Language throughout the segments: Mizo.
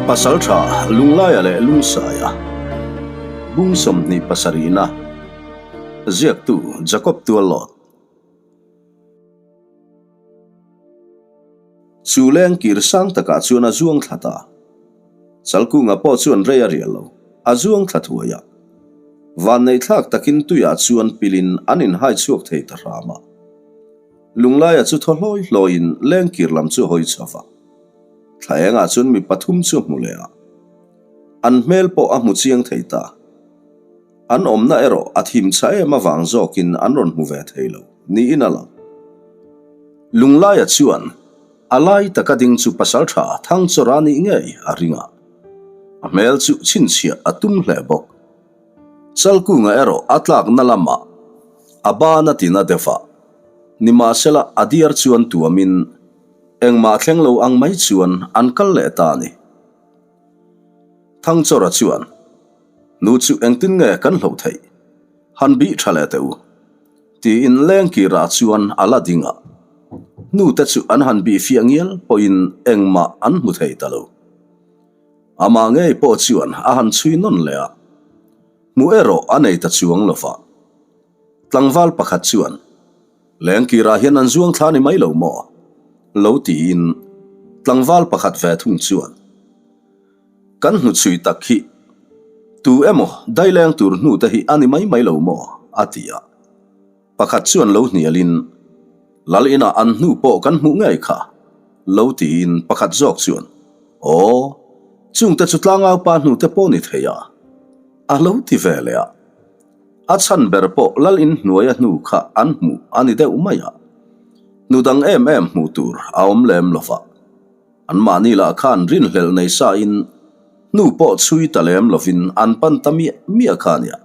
Pasaltha Lunglaia leh Lungsaia Bung 27na Ziaktu Jacob Tuallawt Chu leng kir sang takah chuan a zuang thla ta. Chalkunga pawh chuan rei a rial lo, a zuang thla thuai a. Vanneihthlak takin tuiah chuan pilin an inhai chhuak thei ta hram a. Lunglaia chu thaw hlawi hlawiin leng kir lam chu a hawi chho va. Thla engah chuan mi pathum chu a hmu leh a. An hmel pawh a hmu chiang thei ta. An awmna erawh a thim chha em avang zawkin an rawn hmu ve thei lo niin a lang. Lunglaia chuan a lai taka ding chu pasaltha Thangchawra nih ngei a ring a, a hmel chu chhinchhiah a tum hle bawk. Chalkunga erawh a tlakna lamah a ban a tina deuh a, nimahsela a diar chuan tuamin engmah thleng lo ang mai chuan an kal leh ta a ni. Thangchawra chuan, Nu chu engtin nge kan hloh theih? Han bih tha leh teh u. Tiin lengkirah chuan a la ding a. Hnute chu an han bih fiah ngial pawhin engmah an hmu thei ta lo. Amah ngei pawh chuan a han chhui nawn leh a, hmuh erawh a nei ta chuang lo va. Tlangval pakhat chuan, Lengkirah hian an zuang thla ni mai lo maw? lo tiin tlangval pakhat ve thung chuan, Kan hnuchhui tak hi tu emaw daileng tur hnute hi a ni mai mai lo maw? a ti a. Pakhat chuan lo hnialin, Lal inah an hnu pawh kan hmuh ngei kha, lo tiin pakhat zawk chuan, Aw, chungte chu tlangaupa hnute pawh ni thei a, a lo ti ve leh a. A chhan ber pawh lal in hnuaia hnu kha an hmuh a ni deuh mai a, hnu dang em em hmuh tur a awm lem lo va. Anmahni lah khan rinhlelh nei sain hnu pawh chhui ta lem lovin an pan ta miah miah kha nia.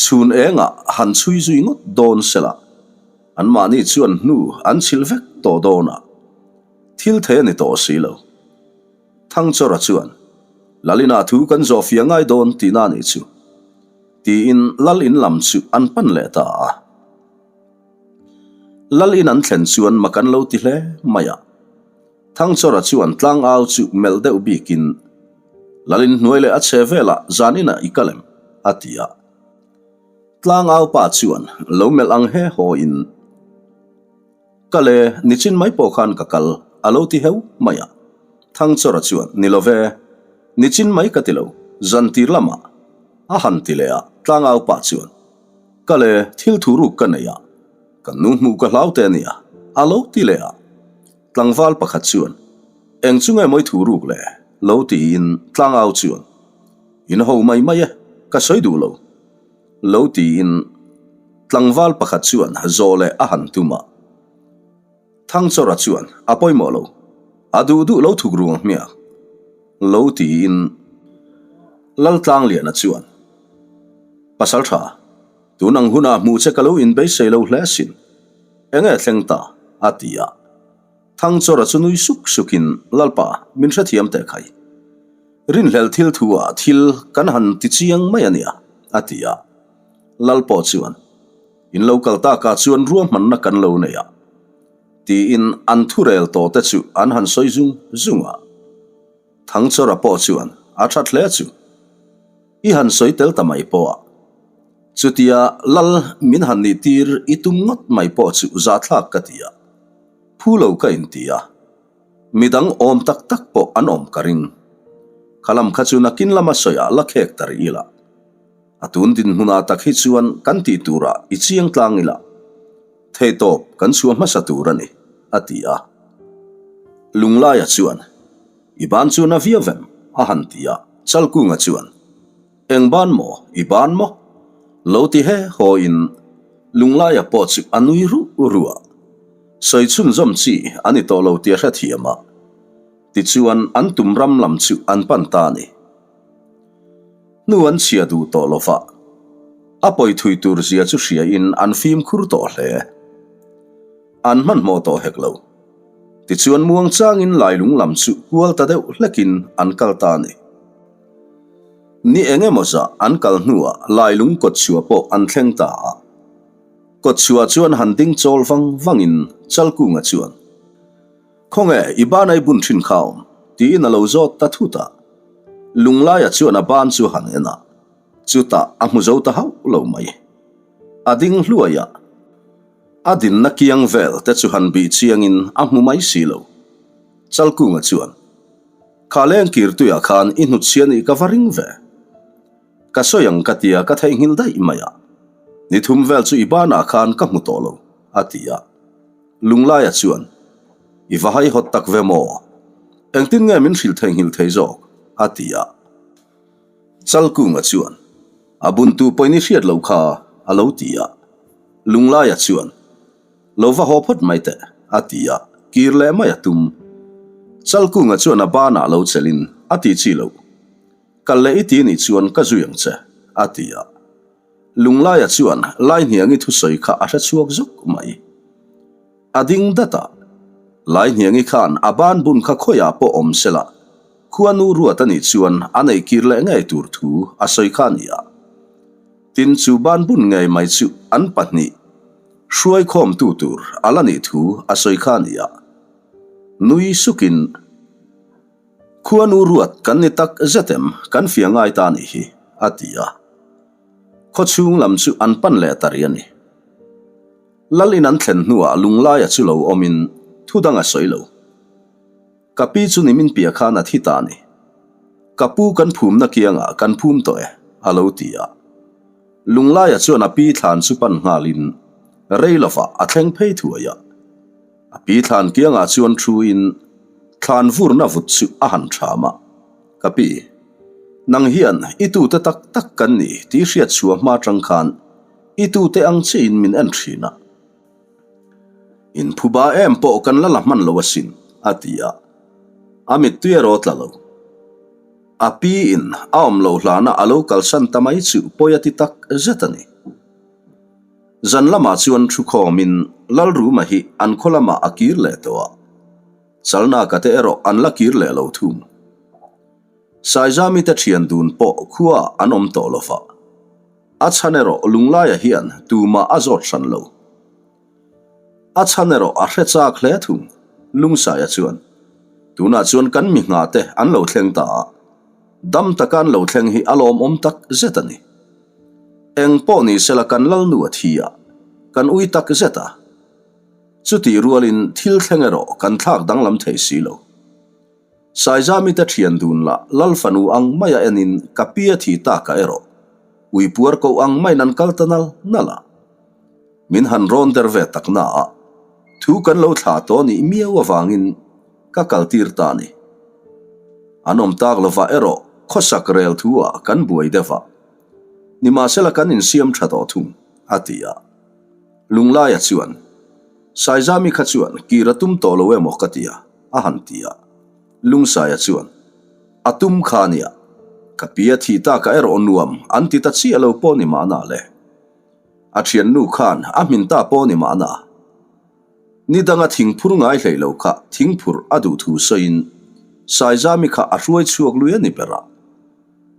Chhun engah han chhui zui ngawt dawn sela, anmahni chuan hnu an chhilh vek tawh dawn a, thil thei a ni tawh si lo. Thangchawra chuan, Lalina thu kan zawh fia ngai dawn tihna a nih chu, tiin Lal in lam chu an pan leh ta a. Lal in an thlen chuan mak an lo ti hle mai a. Thangchawra chuan tlangau chu melh deuh bikin, Lal in hnuai leh a chhe velah zan inah i kal em? a ti a. Tlangau pa chuan lo melh ang he haw in, Kal e, nichin mai pawh khan ka kal, a lo ti heu mai a. Thangchawra chuan, Ni lo ve, nichin mai ka ti lo, zan tir lamah, a han ti leh a. Tlangau pa chuan, Kal e, thil thu ruk ka nei a, ka nu hmuh ka hlau te ania, a lo ti leh a. Tlangval pakhat chuan, Eng chu nge mawi thu ruk le? lo tiin tlangau chuan, In ho mai mai e, ka sawi duh lo, lo tiin tlangval pakhat chuan zawh leh a han tum a. Thangchawra chuan, A pawimawh lo, a duh duh lo thuk ruang hmiak, lo tiin Laltlangliana chuan, Pasal tha, tun ang hunah hmuh che ka lo inbeisei lo hle sin. Eng nge thleng ta? a ti a. Thangchawra chu nui suk sukin, Lalpa, min hrethiam teh khai. Rinhlelh thil thu ah thil kan han ti chiang mai a nia, a ti a. Lalpaw chuan, In lo kal takah chuan ruahmanna kan lo nei a, tiin an thurel tawh te chu an han sawi zung zung a. Thangchawra pawh chuan a that hle chu. I han sawi tel ta mai pawh a. Chutia lal min han nih tir i tum ngawt mai pawh chu zahthlak ka ti a. Phu lo ka inti a. Midang awm tak tak pawh an awm ka ring. Khalam kha chu nakin lama sawiah la khek ta rih ila. A tun dinhmunah tak hi chuan kan tih turah i chiang tlang ila. Theihtawp kan chhuah hmasa tur a ni, a ti a. Lunglaia chuan, I ban chu na viau vem? a han ti a. Chalkunga chuan, Eng ban maw? I ban maw? Lo ti he hawiin Lunglaia pawh chu a nui ruh ruh a. Sawi chhunzawm chi a ni tawh lo tih a hrethiam a. Tichuan an tum ram lam chu an pan ta a ni. Hnu an chhia duh tawh lo va, a pawi thui tur zia chu hriain an fimkhur tawh hle. An hmanhmawh tawh hek lo. Tichuan muang changin lailung lam chu kual ta deuh hlekin an kal ta a ni. Ni eng emaw zah an kal hnuah lailung kawtchhuah pawh an thleng ta a. Kawtchhuah chuan han ding chawl vang vangin Chalkunga chuan, Khawnge i banai bun thin kha awm? Tiin a lo zawt ta thut a. Lunglaia chuan a ban chu han en a, chutah a hmu zo ta hauh lo mai. A ding hluai a, a dinna kiang vel te chu han bih chiangin a hmu mai si lo. Chalkunga chuan, Kha lengkir tuiah khan i hnutchhia nih ka va ring ve. Ka sawi ang ka tia ka theihnghilh daih mai a. Ni thum vel chu i banah khan ka hmu tawh lo, a ti a. Lunglaia chuan, I va haihawt tak ve maw? Engtin nge min hrilh theihnghilh thei zawk? a ti a. Chalkunga chuan, A buntu pawhin i hriat loh kha, a lo ti a. Lunglaia chuan, Lo va haw phawt mai teh, a ti a, kir leh mai a tum. Chalkunga chuan a banah lo chelhin, A ti chi loh. Kal leh i ti nih chuan ka zui ang che, a ti a. Lunglaia chuan Laihniangi thusawi kha a hre chhuak zuk mai. A ding dat a, Laihniangi khan a ban bun kha khawiah pawh awm se la, khuanu ruat a nih chuan a neih kir leh ngei tur thu a sawi kha a ni a. Tin, chu ban bun ngei mai chu an pahnih hruaikhawmtu tur a la nih thu a sawi kha a ni a. Nui sukin. Khuanu ruat kan ni tak zet em, kan fia ngai ta nih hi, a ti a. Khawchhung lam chu an pan leh ta rih a ni. Lal in an thlen hnuah Lunglaia chu lo awmin thu dang a sawi lo. Ka pi chu nimin piah khan a thi ta a ni. Ka pu kan phumna kiangah kan phum tawh e, a lo ti a. Lunglaia chuan a pi thlan chu pan nghalin rei lovah a thleng phei thuai a. A pi thlan kiangah chuan thuin thlan vurna vut chu a han ṭham a, Ka pi, nang hian i tute tak tak kan ni tih hriat chhuah hma ṭang khan i tute ang chiahin min en ṭhin a. In phuba em pawh kan la la hman lo asin, a ti a. A mittui erawh tla lo. A pi in a awm loh hlana a lo kalsan ta mai chu pawi a ti tak zet a ni. Zan lamah chuan thu khawmin Lalruma hi an khaw lamah a kir leh tawh a, Chalnaka te erawh an la kir leh lo thung. Saizami te thian dun pawh khuaah an awm tawh lo va, a chhan erawh Lunglaia hian tumah a zawt hran lo. A chhan erawh a hre chak hle thung, Lungsaia chuan. Tunah chuan kan mi nghah te an lo thleng ta a, dam taka an lo thleng hi a lawmawm tak zet a ni. Eng pawh ni sela kan lalnu a thi a, kan ui tak zet a. Chutih rualin thil thleng erawh kan thlak danglam thei si lo. Saizami te thian dun lah lal fanu ang maia enin ka pi a thi taka erawh ui puar koh ang maiin an kal ta nal nal a. Min han rawn der ve tak na a, thu kan lo thlah tawh nih miau avangin ka kal tir ta a ni. An awm tak lovah erawh khawsak rel thu ah kan buai deuh a. Nimahsela kan insiam tha tawh thung, a ti a. Lunglaia chuan, Saizami kha chuan kir a tum tawh lo emaw ka ti a, a han ti a. Lungsaia chuan, A tum kha a nia, ka pi a thih takah erawh nuam an ti ta chiah lo pawh ni mahna le. A thiannu khan a hmin ta pawh ni mahna. Ni danga thingphur ngai hlei lo kha thingphur a duh thu sawiin Saizami kha a hruai chhuak lui a ni ber a.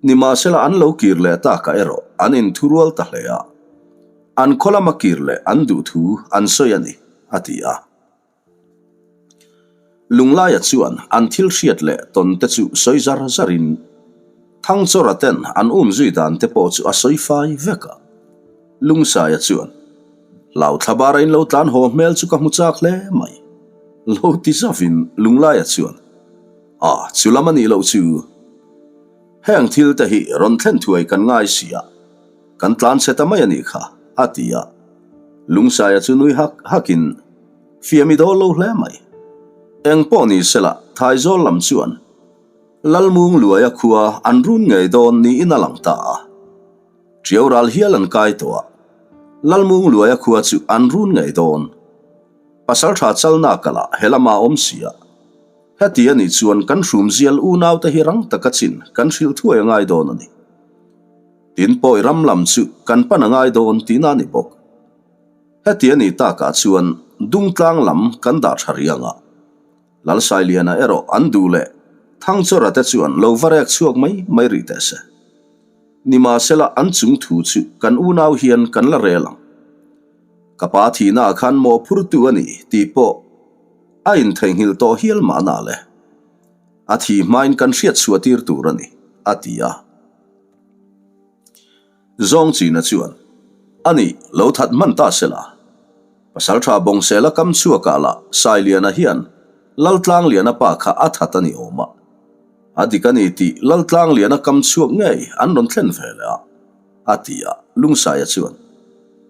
Nimahsela an lo kir leh takah erawh an inthurual ta hle a, an khaw lama kir leh an duh thu an sawi a ni, a ti a. Lunglaia chuan an thil hriat leh tawn te chu sawi zar zarin Thangchawra ten an umzui dan te pawh chu a sawi fai vek a. Lungsaia chuan, Hlauthla bara in lo tlan haw hmel chu ka hmu chak hle mai, lo ti zavin Lunglaia chuan, A, chu lam a nih loh chu. Heng thil te hi rawn thlen thuai kan ngai si a, kan tlan chhe ta mai a nih kha, a ti a. Lungsaia chu nui hak hakin, Fiam i dawl lo hle mai. Eng pawh ni sela, Thaizawl lam chuan Lalmung Luaia khua an run ngei dawn niin a lang ta a. Ṭiau ral hial an kai tawh a, Lalmung Luaia khua chu an run ngei dawn. Pasalṭha chalna kalah he lama awm si a. Heti a nih chuan kan hrumzial unaute hi rang taka chin kan hrilh thuai a ngai dawn a ni. Tin pawi ram lam chu kan pan a ngai dawn tihna a ni bawk. Heti a nih takah chuan Dungtlang lam kan dah tha riang a. Lalsailiana erawh an duh leh Thangchawra te chuan lo va rek chhuak mai mai rih teh se. Nimahsela an chung thu chu kan unau hian kan la rel ang. Ka pa thihnaah khan mawhphurtu a ni tih pawh a intheihnghilh tawh hial mahna le. A thih hmain kan hriat chhuah tir tur a ni, a ti a. Zawng China chuan, A nih, lo that hman ta se la. Pasaltha Bawngsela kam chhuakah lah Sailiana hian Laltlangliana pa kha a that a ni awm a. A dik a ni tih Laltlangliana kam chhuak ngei an rawn thlen ve leh a, a ti a. Lungsaia chuan,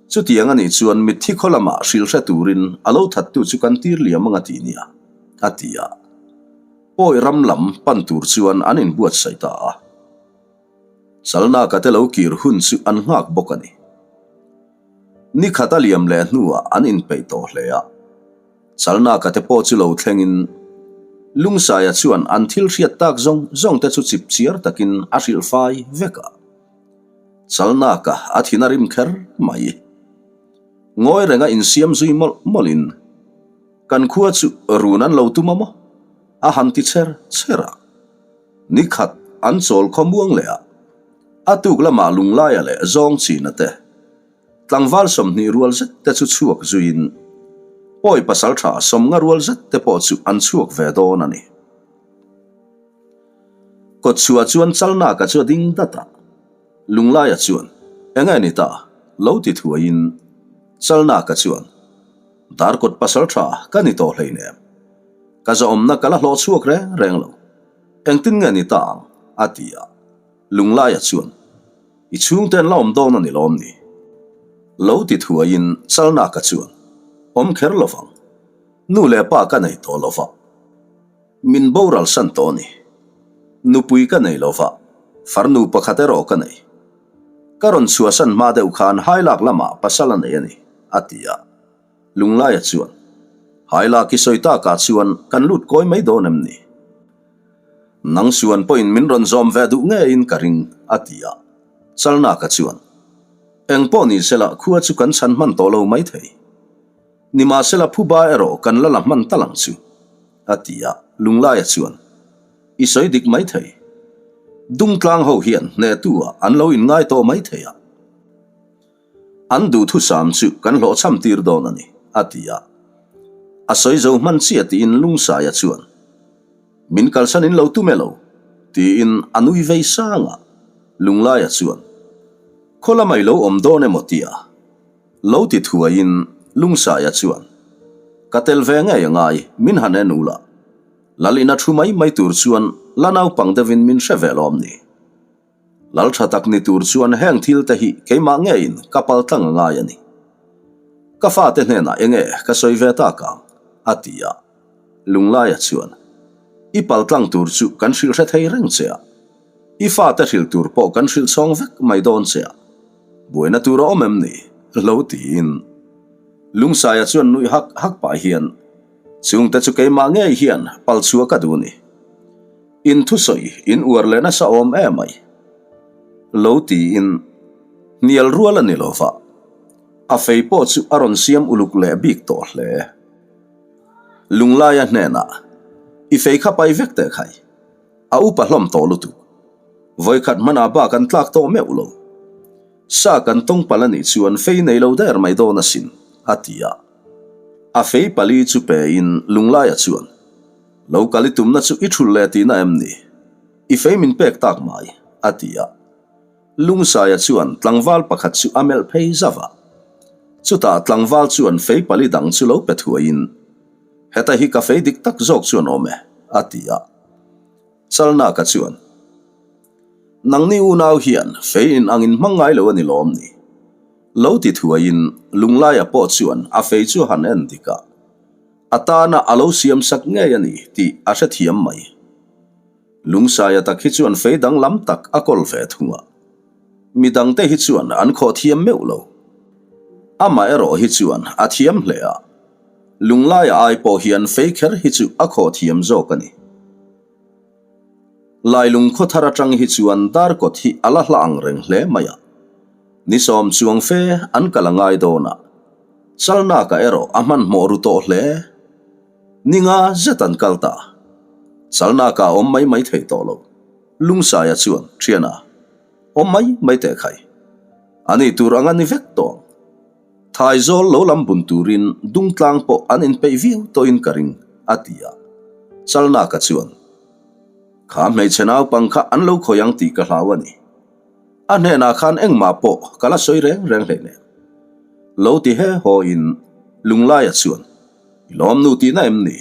Chutiang a nih chuan mitthi khaw lamah hrilh hre turin a lo thattu chu kan tir liam ang a ti nia, a ti a. Pawi ram lam pan tur chuan an inbuatsaih ta a. Chalnaka te lo kir hun chu an nghak bawk a ni. Ni khat a liam leh hnuah an inpeih tawh hle a. Chalnaka te pawh chu lo thlengin Lungsaia chuan an thil hriat tak zawng zawng te chu chip chiar takin a hrilh fai vek a. Chalnaka a thin a rim kher mai. Ngawi renga insiam zui mawlh mawlhin kan khua chu run an lo tum a maw? A han ti cher cher a. Ni khat an chawl khaw muang leh a, a tuk lamah Lunglaia leh Zawng China te, tlangval 20 rual zet te chu chhuak zuiin Pawi pasaltha 50 rual zet te pawh chu an chhuak ve dawn a ni. Kawtchhuah chuan Chalnaka chu a ding dat a, Lunglaia chuan, Enge ni ta? lo ti thuaiin Chalnaka chuan, Darkawt pasaltha ka ni tawh hleinem. Ka zawmna ka la hlawh chhuak reng reng lo. Engtin nge ni ta ang? a ti a. Lunglaia chuan, I chhungte an la awm dawn a ni lawm ni? Lo ti thuaiin Chalnaka chuan, Awm kher lo vang. Nu leh pa ka nei tawh lo va. Min boral san tawh a ni. Nupui ka nei lo va, farnu pakhat erawh ka nei. Ka rawn chhuahsan hma deuh khan hailak lamah pasal a nei a ni, a ti a. Lunglaia chuan, Hailak i sawi takah chuan kan lut kawi mai dawn em ni? Nang suan pawhin min rawn zawm ve duh ngeiin ka ring, a ti a. Chalnaka chuan, Eng pawh ni sela khua chu kan chhan hman tawh lo mai thei. Nimahsela phuba erawh kan la la hman tal ang chu, a ti a. Lunglaia chuan, I sawi dik mai thei. Dungtlang ho hian hnehtu-ah an lo inngai tawh mai thei a. An duhthusam chu kan hlawhchham tir dawn a ni, a ti a. A sawi zo hman chiah tiin Lungsaia chuan, Min kalsan in lo tum e lo, tiin a nui vei sang a. Lunglaia chuan, Khaw lamah i lo awm dawn emaw tia lo ti thuaiin Lungsaia chuan, Ka tel ve ngei a ngai, min han en ula. Lal ina thu mai mai tur chuan la naupang deuhin min hre ve lawm ni. Lal tha tak ni tur chuan heng thil te hi keimah ngeiin ka pal tlang a ngai a ni. Ka fate hnenah enge ka sawi ve tak ang? a ti a. Lunglaia chuan, I pal tlang tur chu kan hrilh hre thei reng che a. I fate hrilh tur pawh kan hrilh chhawng vek mai dawn che a. Buaina tur a awm em ni? lo tiin. Lungsaia chuan nuih hak hak pah hian, Chungte chu keimah ngei hian pal chhuah ka duh ni. In thusawi in uar leh nasa awm em mai. Lo tiin hnial rual a ni lo va, a fei pawh chu a rawn siam uluk leh bik tawh hle. Lunglaia hnenah, I fei kha pai vek teh khai. A upa hlawm tawh lutuk. Vawikhat hmanah bak an tlak tawh meuh lo. Sa kan tawng palh a nih chuan fei nei lo der mai dawn asin, a ti a. A fei pali chu pein Lunglaia chuan, Lo kal i tumna chu i thulh leh tihna em ni? I fei min pek tak mai, a ti a. Lungsaia chuan tlangval pakhat chu a melh phei zauh a. Chutah tlangval chuan fei pali dang chu lo pe thuaiin, Heta hi ka fei dik tak zawk chuan awm e, a ti a. Chalnaka chuan, Nangni unau hian fei in angin hmang ngai lo a ni lawm ni? Lo ti thuaiin Lunglaia pawh chuan a fei chu han en dik a. A tana a lo siam sak ngei a ni tih a hrethiam mai. Lungsaia tak hi chuan fei danglam tak a kawl ve thung a. Mi dangte hi chuan an khawh thiam meuh lo. Amah erawh hi chuan a thiam hle a. Lunglaia ai pawh hian fei kher hi chu a khawh thiam zawk a ni. Lailung khaw thar atang hi chuan Darkawt hi a la hla ang reng hle mai a. Ni sawm chuang fe an kal a ngai dawn a. Chalnaka erawh a hmanhmawh ru tawh hle. Ni nga zet an kal ta. Chalnaka a awm mai mai thei tawh lo. Lungsaia chuan, Thiana, awm mai mai teh khai. A nih tur anga ni vek tawh ang. Thaizawl lo lam bun turin Dungtlang pawh an inpeih viau tawhin ka ring, a ti a. Chalnaka chuan. Kha hmeichhe naupang kha an lo khawih ang tih ka hlau a ni. A hnenah khan engmah pawh ka la sawi reng reng hleinem. Lo ti he haw in Lunglaia chuan, I lawmnu tihna em ni?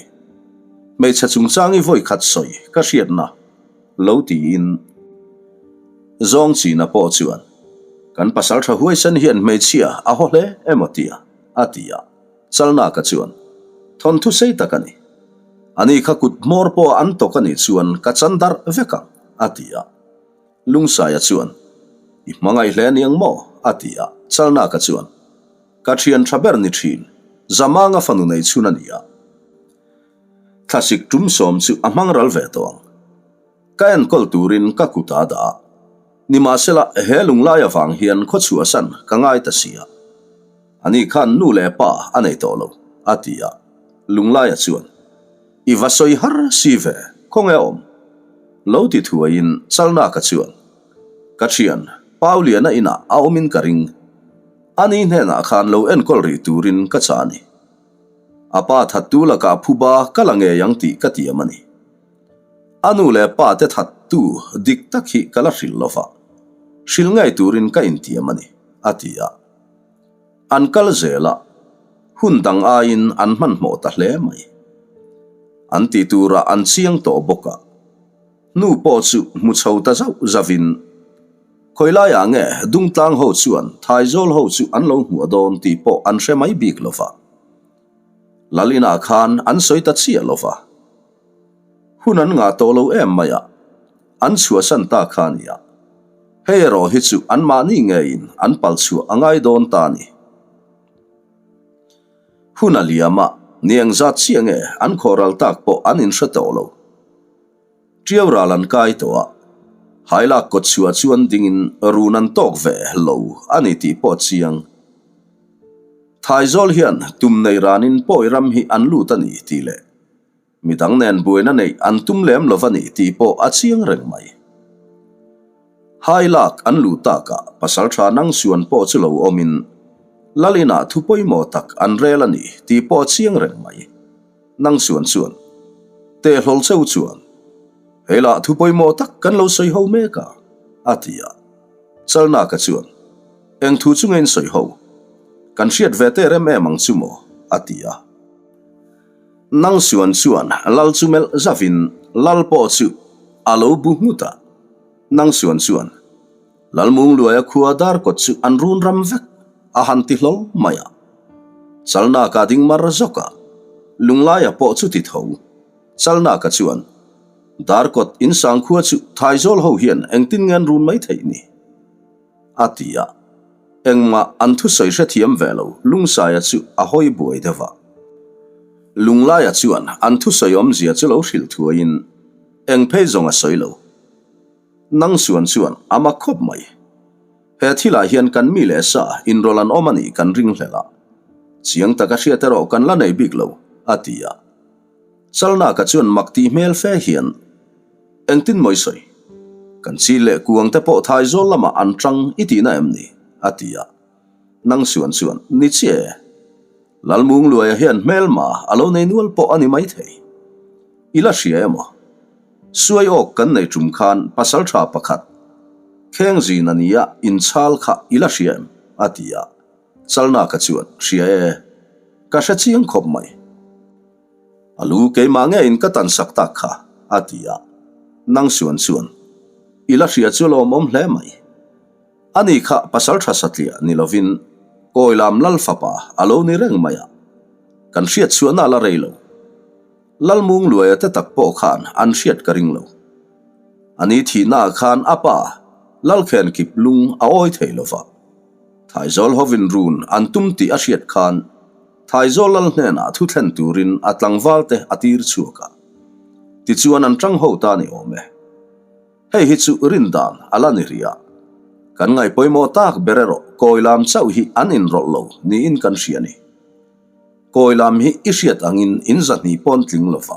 Hmeichhe chungchang i vawi khat sawi ka hriatna lo tiin Zawng China pawh chuan, Kan pasal tha huaisen hian hmeichhia a haw hle emaw tia a ti a. Chalnaka chuan, Thawnthu sei tak a ni. Ani kha kut hmawr pawh an tawk a nih chuan ka chan darh vek ang, a ti a. Lungsaia chuan, I hmangaih hle aniang maw? a ti a. Chalnaka chuan, Ka thian tha ber ni thin, Zamanga fanu nei chhun a ni a. Thlasik tum sawm chu a hmang ral ve tawh ang. Ka enkawl turin ka kut a dah a. Nimahsela, he lunglai avang hian khawchhuahsan ka ngai ta si a. Ani khan nu leh pa a nei tawh lo, a ti a. Lunglaia chuan, I va sawi har si ve, khawnge a awm? Lo ti thuaiin Chalnaka chuan, Ka thian, Pauliana inah a awmin ka ring. Ani hnenah khan lo enkawl rih turin ka chah a ni. A pa thattu lakah phuba ka la ngei ang tih ka tiam a ni. A nu leh pa te thattu dik tak hi ka la hrilh lo va, hrilh ngei turin ka intiam a ni, a ti a. An kal zel a, hun dang aiin an hmanhmawh ta hle mai. An tih turah an chiang tawh bawk a, nu pawh chu hmu chho ta zauh zauhin, Khawi laiah nge Dungtlang ho chuan Thaizawl ho chu an lo hmuah dawn tih pawh an hre mai bik lo va. Lal inah khan an sawi ta chiah lo va. Hun an ngah tawh lo em mai a, an chhuahsan ta kha a nia. Hei erawh hi chu anmahni ngeiin an pal chhuah a ngai dawn ta a ni. Hun a liam a, ni engzat chiah nge an khawhral tak pawh an inhre tawh lo. Ṭiau ral an kai tawh a, hailak kawt chhuah chuan dingin run an tawk ve lo a ni tih pawh a chiang. Thaizawl hian tum nei ranin pawi ram hi an lut a ni tih leh Midang nen buaina neih an tum lem lo va ni tih pawh a chiang reng mai. Hai lak an luh takah pasaltha Nangsuan pawh chu lo awmin Lal inah thu pawimawh tak an rel a ni tih pawh a chiang reng mai. Nangsuan chuan, Teh hlawl cheu chuan, hei lah thu pawimawh tak kan lo sawi ho mek a, a ti a. Chalnaka chuan, Eng thu chu nge in sawi ho? Kan hriat ve teh rem em ang chu maw? a ti a. Nang suan chuan lal chu melh zavin lal pawh chu a lo bu nghut a. Nang suan chuan Lalmungluaia khua darkawt chu an run ram vek a han ti hlawl mai a. Chalnaka ding mar zawk a, Lunglaia pawh chu ti tho. Chalnaka chuan Darkawt insang khua chu Thaizawl ho hian engtin nge an run mai theih ni? A ti a. Engmah an thusawi hrethiam ve lo, Lungsaia chu a hawi buai deuh a. Lunglaia chuan an thusawi awmzia chu lo hrilh thuaiin eng phei zawng a sawi lo. Nang suan chuan a mak khawp mai. He thilah hian kan mi leh sa inrawlh an awm a nih kan ring hlel a. Chiang taka hriat erawh kan la nei bik lo, a ti a. Chalnaka chuan mak tih hmel fe hian, Engtin maw i sawi? Kan chi leh kuang te pawh Thaizawl lamah an tang i tihna em ni? a ti a. Nang suan chuan, Ni chiah e. Lalmungluaia hian hmelma a lo nei nual pawh a ni maithei. I la hria emaw? Suai awk kan nei tum khan pasal tha pakhat Kheng zin a nia inchhal kha i la hria em? a ti a. Chalnaka chuan, Hria e. Ka hre chiang khawp mai. A lu keimah ngeiin ka tan sak tak kha, a ti a. Nang suan chuan, I la hria chu lawmawm hle mai. Ani kha pasal tha satliah ni lovin Kawilam Lal fapa a lo ni reng mai a. Kan hriat chhuahna la rei lo. Lalmungluaia te tak pawh khan an hriat ka ring lo. Ani thihnaah khan a pa Lalkhen kip lung a awi thei lo va. Thaizawl hovin run an tum tih a hriat khan Thaizawl lal hnenah thu thlen turin a tlangval te a tir chhuak a. Tichuan an tang ho ta ni awm e. Hei hi chu rin dan a la ni rih a. Kan ngaih pawimawh tak ber erawh kawi lam chauh hi an inrawlh lo niin kan hria ni. Kawi lam hi i hriat angin in zahnih pawn tling lo va.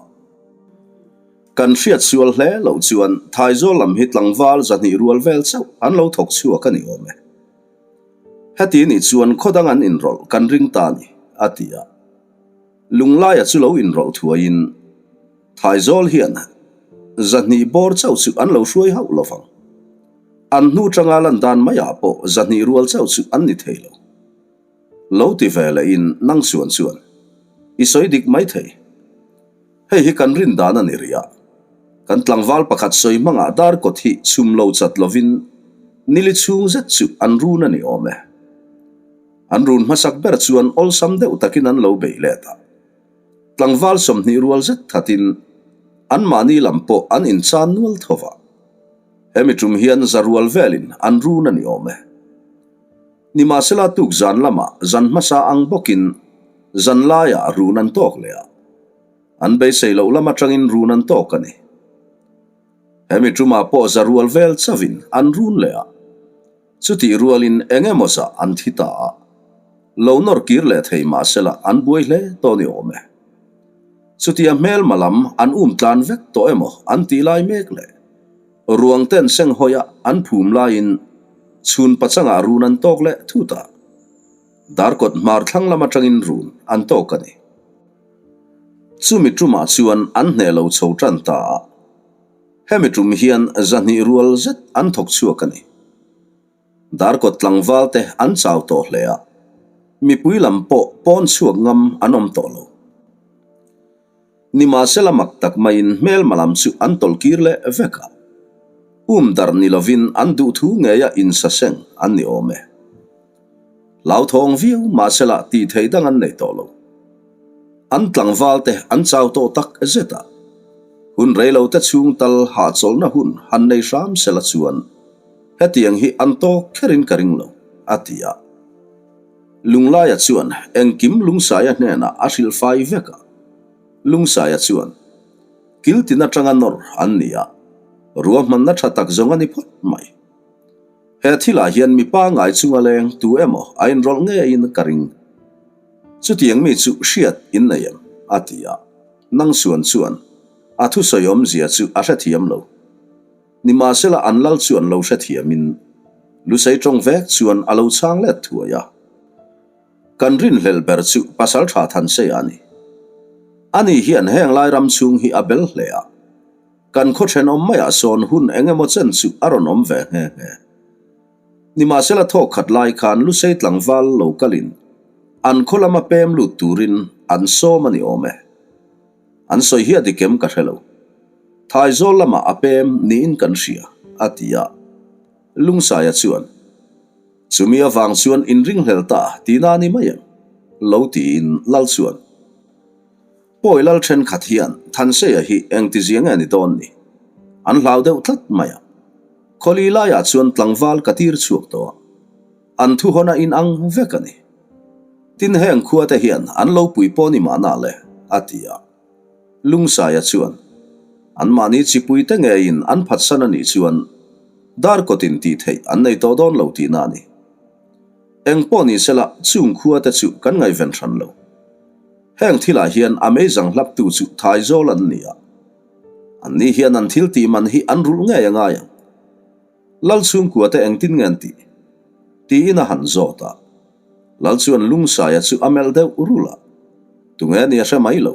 Kan hriat sual hle loh chuan Thaizawl lam hi tlangval zahnih rual vel chauh an lo thawk chhuak a ni awm e. Heti nih chuan khaw dang an inrawlh kan ring ta a ni, a ti a. Lunglaia chu lo inrawlh thuaiin Thaizawl hian. 200 bawr chauh chu an lo hruai hauh lo vang. An hnu tanga lan dan maiah pawh 200 rual chauh chu an ni thei lo. Lo ti ve lehin nang chuan chuan i sawi dik mai thei. Hei hi kan rin dan a ni rih a. Kan tlangval pakhat sawi hmangah dar kawt hi chhum lo chat lovin nili chhung zet chu an run a ni awm e. An run hmasak ber chuan awlsam deuh takin an lo bei let a. Tlangval 20 rual zet thatin anmahni lam pawh an inchan nual tho va. Hemi tum hian za rual velin an run a ni awm e. Nimahsela tuk zan lamah zan hmasa ang bawkin zan laiah run an tawk leh a. An beisei loh lam atangin run an tawk a ni. Hemi tumah pawh za rual vel chauhin an run leh a. Chutih rualin eng emaw zah an thi ta a, lo nawr kir leh thei mahsela an buai hle tawh ni awm e. Chutia hmelma lam an um tlan vek tawh emaw an tih lai mek leh ruang ten seng hawia an phum laiin chhun pachangah run an tawk leh thut a, darkawt hmar thlang lam atangin run an tawk a ni. Chumi tumah chuan an hneh lo chho tan ta a. Hemi tum hian 200 rual zet an thawk chhuak a ni. Darkawt tlangval te an chau tawh hle a, mipui lam pawh pawn chhuak ngam an awm tawh lo. Nimahsela mak tak maiin hmelma lam chu an tawlh kir leh vek a, um darh ni lovin an duhthu ngeia insaseng an ni awm e. Hlauthawng viau mahsela tih theih dang an nei tawh lo. An tlangval te an chau tawh tak zet a. Hun rei lo te chhung tal hahchawlhna hun han nei hram sela chuan hetiang hi an tawk kherin ka ring lo, a ti a. Lunglaia chuan engkim Lungsaia hnenah a hrilh fai vek a. Lungsaia chuan, Kiltin atanga nawr an ni a, ruahmanna tha tak zawng a ni phawt mai. He thilah hian mi pangngai chunga leng tu emaw a inrawlh ngeiin ka ring. Chutiang mi chu hriat in nei em? a ti a. Nang suan chuan a thusawi awmzia chu a hrethiam lo. Nimahsela an lal chuan lo hrethiamin Lusei tawng vek chuan a lo chhang let thuai a. Kan rinhlelh ber chu Pasal Tha Thanseia a ni. Ani hian heng lai ram chhung hi a bel hle a. Kan khaw thenawm maiah sawn hun eng emaw chen chu a rawn awm ve nghe nghe. Nimahsela thawk khat lai khan Lusei tlangval lo kalin an khaw lama pem lut turin an sawm a ni awm e. An sawi hi a dik em ka hre lo. Thaizawl lamah a pem niin kan hria, a ti a. Lungsaia chuan, Chumi avang chuan inringhlel ta tihna a ni mai em? lo tiin Lal chuan. Pawi lal thenkhat hian Thanseia hi engtizia nge ni dawn ni? An hlau deuh tlat mai a. Khawli laiah chuan tlangval ka tir chhuak tawh a, an thuhawn a inang vek a ni. Tin heng khuate hian an lo pui pawh ni mahna le, a ti a. Lungsaia chuan, Anmahni chipui te ngeiin an phatsan a nih chuan darkawtin tih theih an nei tawh dawn lo tihna a ni. Eng pawh ni sela chung khuate chu kan ngaihven hran lo. Heng thilah hian a meizang hlaptu chu Thaizawl an ni a. Anni hian an thil tih man hi an rulh ngei a ngai ang. Lal chhungkua te engtin nge an tih? Tiin a han zawt a. Lal chuan Lungsaia chu a melh deuh rulh a. Tunge ni a hre mai lo.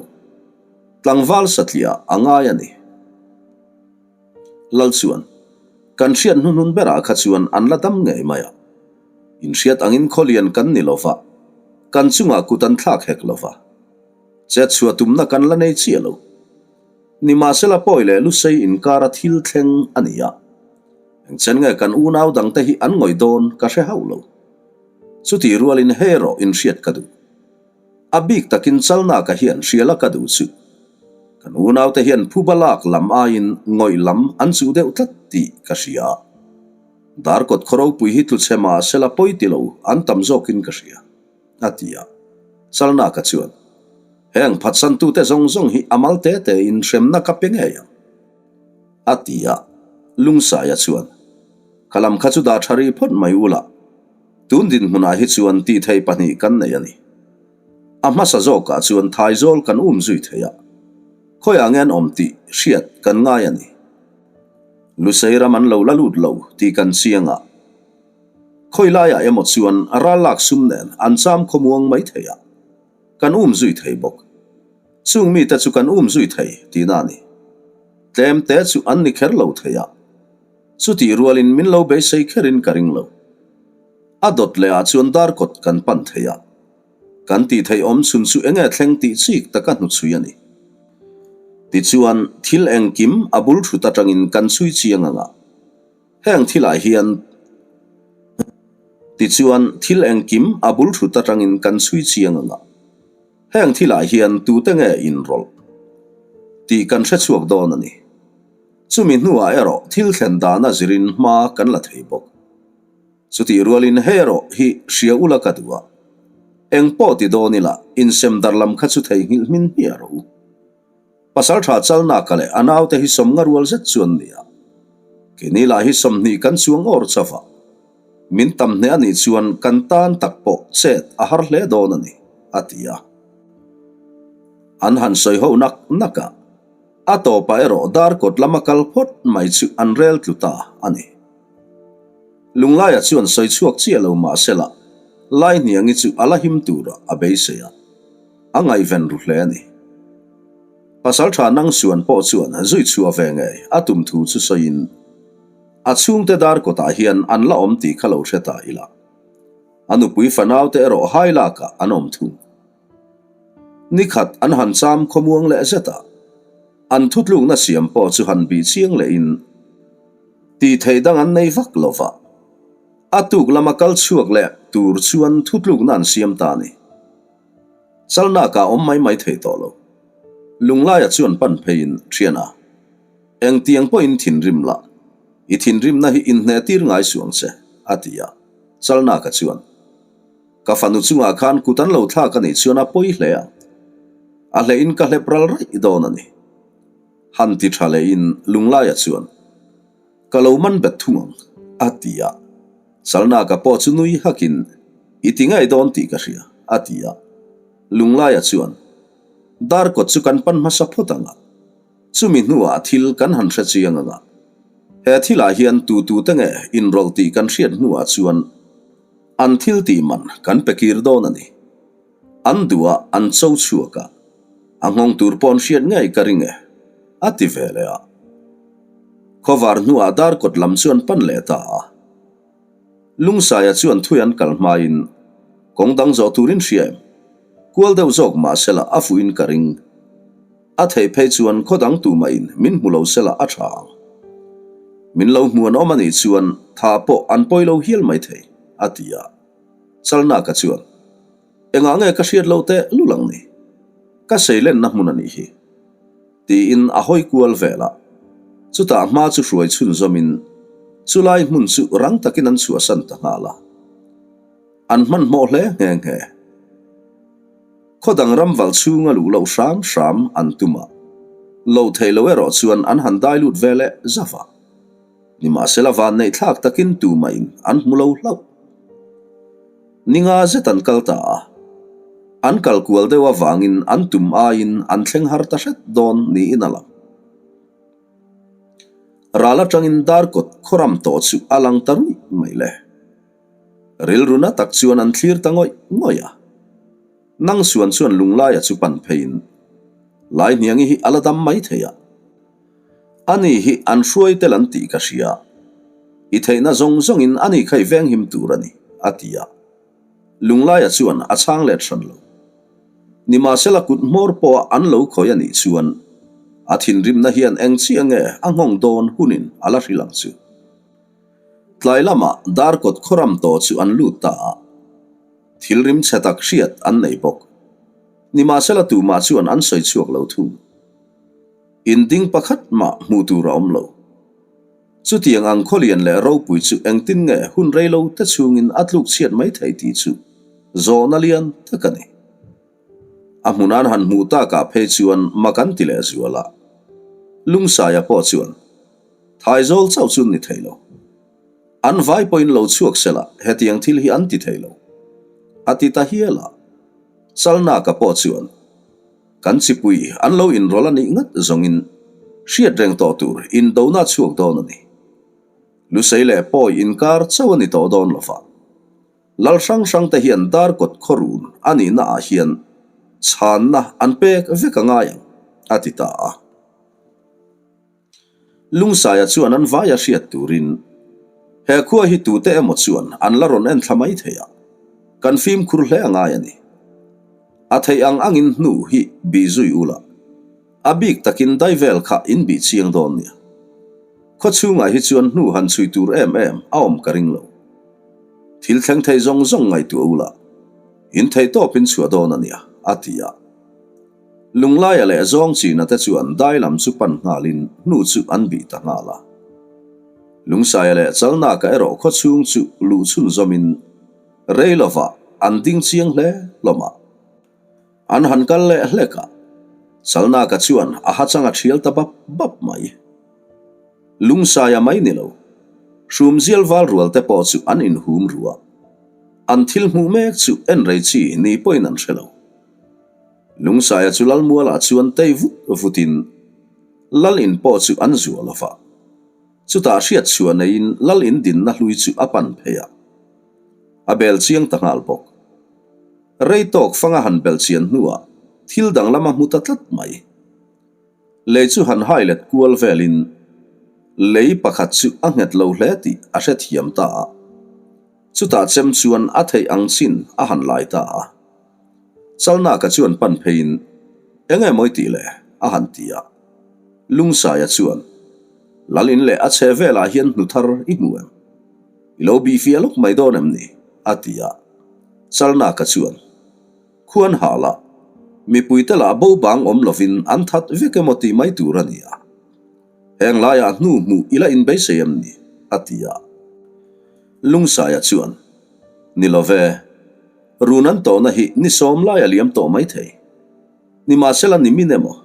Tlangval satliah a ngai a ni. Lal chuan, Kan hriat hnuhnun berah kha chuan an la dam ngei mai a. Inhriat angin khawlian kan ni lo va, kan chungah kut an thlak hek lo va. Chet chhuah tumna kan la nei chiah lo. Nimahsela pawi leh Lusei inkara thil thleng a ni a. Engchen nge kan unau dangte hi an ngawih dawn ka hre hauh lo. Chutih rualin hei erawh inhriat ka duh. A bik takin chalnaka hian hriala ka duh chu. Kan unaute hian phuba lak lam aiin ngawih lam an chuh deuh tlat tih ka hria. Darkawt khaw ropui hi tlu chhe mah sela pawi ti lo an tam zawkin ka hria, a ti a. Chalnaka chuan, Heng phatsantute zawng zawng hi a mal te tein hremna ka pe ngei ang, a ti a. Lungsaia chuan, Ka lam kha chu dah tha rih phawt mai ula, Tun dinhmunah hi chuan tih thei pahnih kan nei a ni. A hmasa zawkah chuan Thaizawl kan um zui thei a, khawiah nge an awm tih hriat kan ngai a ni. Lusei ram an lo la lut lo tih kan chiang a, khawi laiah emaw chuan ral lak sum nen an cham khawmuang mai thei a, kan um zui thei bawk. Chung mite chu kan um zui thei tihna a ni. Tlem te chu an ni kher lo thei a, chutih rualin min lo beisei kherin ka ring lo. A dawt leh ah chuan darkawt kan pan thei a, kan tih theih awm chhun chu enge thleng tih chik taka hnuchhui a ni. Tichuan, thil engkim a bul thut atangin kan chhui chiang ang a, heng thilah hian Tichuan, thil engkim a bul thut atangin kan chhui chiang ang a. Heng thilah hian tute nge inrawlh tih kan hre chhuak dawn a ni. Chumi hnuah erawh thil thlen dana zirin hma kan la thei bawk. Chutih rualin hei erawh hi hria ula ka duh a, eng pawh ti dawn ila insem dar lam kha chu theihnghilh hmin hmiah rawh u. Pasaltha Chalnaka leh a naute hi sawmnga rual zet chu an ni a, keini lah hi 20 kan chuang awr chauh a, min tam hneh a nih chuan kan tan tak pawh chet a har hle dawn a ni, a ti a. An han sawi ho nak nak a, a tawpah erawh darkawt lama kal phawt mai chu an rel tlu ta a ni. Lunglaia chuan sawi chhuak chiah lo mah sela, Laihniangi chu a la him turah a beisei a. A ngaihven ru hle a ni. Pasaltha Nangsuan pawh chuan zui chhuah ve ngei a tum thu chu sawiin, A chhungte dar kawtah hian an la awm tih kha lo hre ta ila. A nupui fanaute erawh hai lakah an awm thung. Nikhat an han cham khawmuang leh zet a, an thutlukna siam pawh chu han bih chiang lehin tih theih dang an nei vak lo va. A tuk lama kal chhuak leh tur chuan thutlukna an siam ta a ni. Chalnak ah awm mai mai thei tawh lo. Lunglaia chuan pan pheiin thian a, Engtiang pawhin thinrim la, i thinrimna hi inhneh tir ngai suh ang che, a ti a. Chalnaka chuan, Ka fanu chungah khan kut an lo thlak a nih chuan a pawi hle ang. A hlehin ka hlep ral raih dawn a ni. Han ti tha lehin Lunglaia chuan, Ka lo man bet thung ang, a ti a. Chalnaka pawh chu nui hakin, I ti ngei dawn tih ka hria, a ti a. Lunglaia chuan, Darkawt chu kan pan hmasa phawt ang a, chumi hnuah thil kan han hre chiang ang a. He thilah hian tu tute nge inrawlh tih kan hriat hnuah chuan an thil tih man kan pe kir dawn a ni. An duh a, an cho chhuak a, a nghawng tur pawh an hriat ngei ka ring e, a ti ve leh a. Khawvar hnuah darkawt lam chu an pan leh ta a. Lungsaia chuan thui an kal hmain kawng dang zawh turin hria em? Kual deuh zawk mah sela a fuhin ka ring. A theih phei chuan khaw dang tumahin min hmu lo sela a tha ang. Min lo hmu an awm a nih chuan tha pawh an pawi lo hial mai thei, a ti a. Chalnaka chuan, Engah nge ka hriat lo teh lul ang ni? Ka seilenna hmun a nih hi. Tiin a hawi kual vel a. Chutah hma chu hruai chhunzawmin chulai hmun chu rang takin an chhuahsan ta nghal a. An hmanhmawh hle nghe nghe. Khaw dang ram valh chhunga luh loh hram hram an tum a. Lo theih lo erawh chuan an han dai lut ve leh zauh a. Nimahsela vanneih thlak takin tumahin an hmu lo hlauh. Ninga zet an kal ta a, an kal kual deuh avangin an tum aiin an thleng har ta hret dawn niin a lang. Ral atangin darkawt khawram tawh chu a lang ta ruih mai le. Rilru na tak chuan an thlir ta ngawih ngawih a. Nang suan chuan Lunglaia chu pan pheiin Laihniangi hi a la dam mai thei a. Ani hi an hruai tel an tih ka hria. I theihna zawng zawngin ani kha i venghim tur a ni, a ti a. Lunglaia chuan a chhang let hran lo. Nimahsela kut hmawr pawha an lo khawih a nih chuan a thinrimna hian eng chiah nge a nghawng dawn hunin a la hrilh ang chu. Tlai lamah darkawt khawram tawh chu an lut ta a. Thil rim chhe tak hriat an nei bawk. Nimahsela tumah chuan an sawi chhuak lo thung. Inding pakhat mah hmuh tur a awm lo. Chutiang ang khawlian leh ropui chu engtin nge hun rei lo te chhungin a tluk chhiat mai thei tih chu zawhna lian tak a ni. A hmun an han hmuh takah phei chuan mak an ti leh zual a. Lungsaia pawh chuan Thaizawl chauh chu ni thei lo. An vai pawhin lo chhuak sela hetiang thil hi an ti thei lo. A ti ta hial a. Chalnaka pawh chuan. Kan chipui an lo inrawlh a nih ngat zawngin hriat reng tawh tur indona chhuak dawn a ni. Lusei leh Pawi inkar chauh a ni tawh dawn lo va. Lal hrang hrang te hian darkawt khawrun a nihna ah hian chhanna an pek vek a ngai ang, a ti ta a. Lungsaia chuan an vaia hriat turin he khua hi tute emaw chuan an la rawn en thla mai thei a, kan fimkhur hle a ngai a ni. A theih ang angin hnu hi bih zui ula, a bik takin dai vel kha in bih chiang dawn nia. Khaw chhungah hi chuan hnu han chhui tur em em a awm ka ring lo. Thil thleng thei zawng zawng ngaihtuah ula, in theih tawpin chhuah dawn a nia, a ti a. Lunglaia leh zawng china te chuan dai lam chu pan nghalin hnu chu an bih ta nghal a. Lungsaia leh Chalnaka erawh khaw chhung chu luh chhunzawmin rei lovah an ding chiang hle hlawm a. An han kal leh hlek a, Chalnaka chuan a hachang a thial ta bap bap mai. Lungsaia mai ni lo, Hrumzial val rual te pawh chu an inhum ru a. An thil hmuh mek chu en rei chi ni pawhin an hre lo. Lungsaia chu Lalmualah chuan tei vut vutin Lal in pawh chu an zuah lo va. Chutah hriat chhuah neiin Lal in dinna hlui chu a pan phei a. A bel chiang ta nghal bawk. Rei tawk fanga han bel chian hnuah thil danglam a hmu ta tlat mai. Lei chu han hai let kual velin lei pakhat chu a nghet lo hle tih a hrethiam ta a. Chutah chem chuan a theih ang chin a han lai ta a. Chalnaka chuan pan pheiin, Eng nge mawi tih le? a han ti a. Lungsaia chuan, Lal in leh a chhe velah hian hnu thar i hmu em? I lo bih fiah lawk mai dawn em ni? a ti a. Chalnaka chuan, Khuan hah lah, mipuite lah bo bang awm lovin an that vek emaw tih mai tur a ni a. Heng laiah hnu hmuh i la inbeisei em ni? a ti a. Lungsaia chuan, Ni lo ve, run an tawhna hi ni sawm lai a liam tawh mai thei. Nimahsela nimin emaw,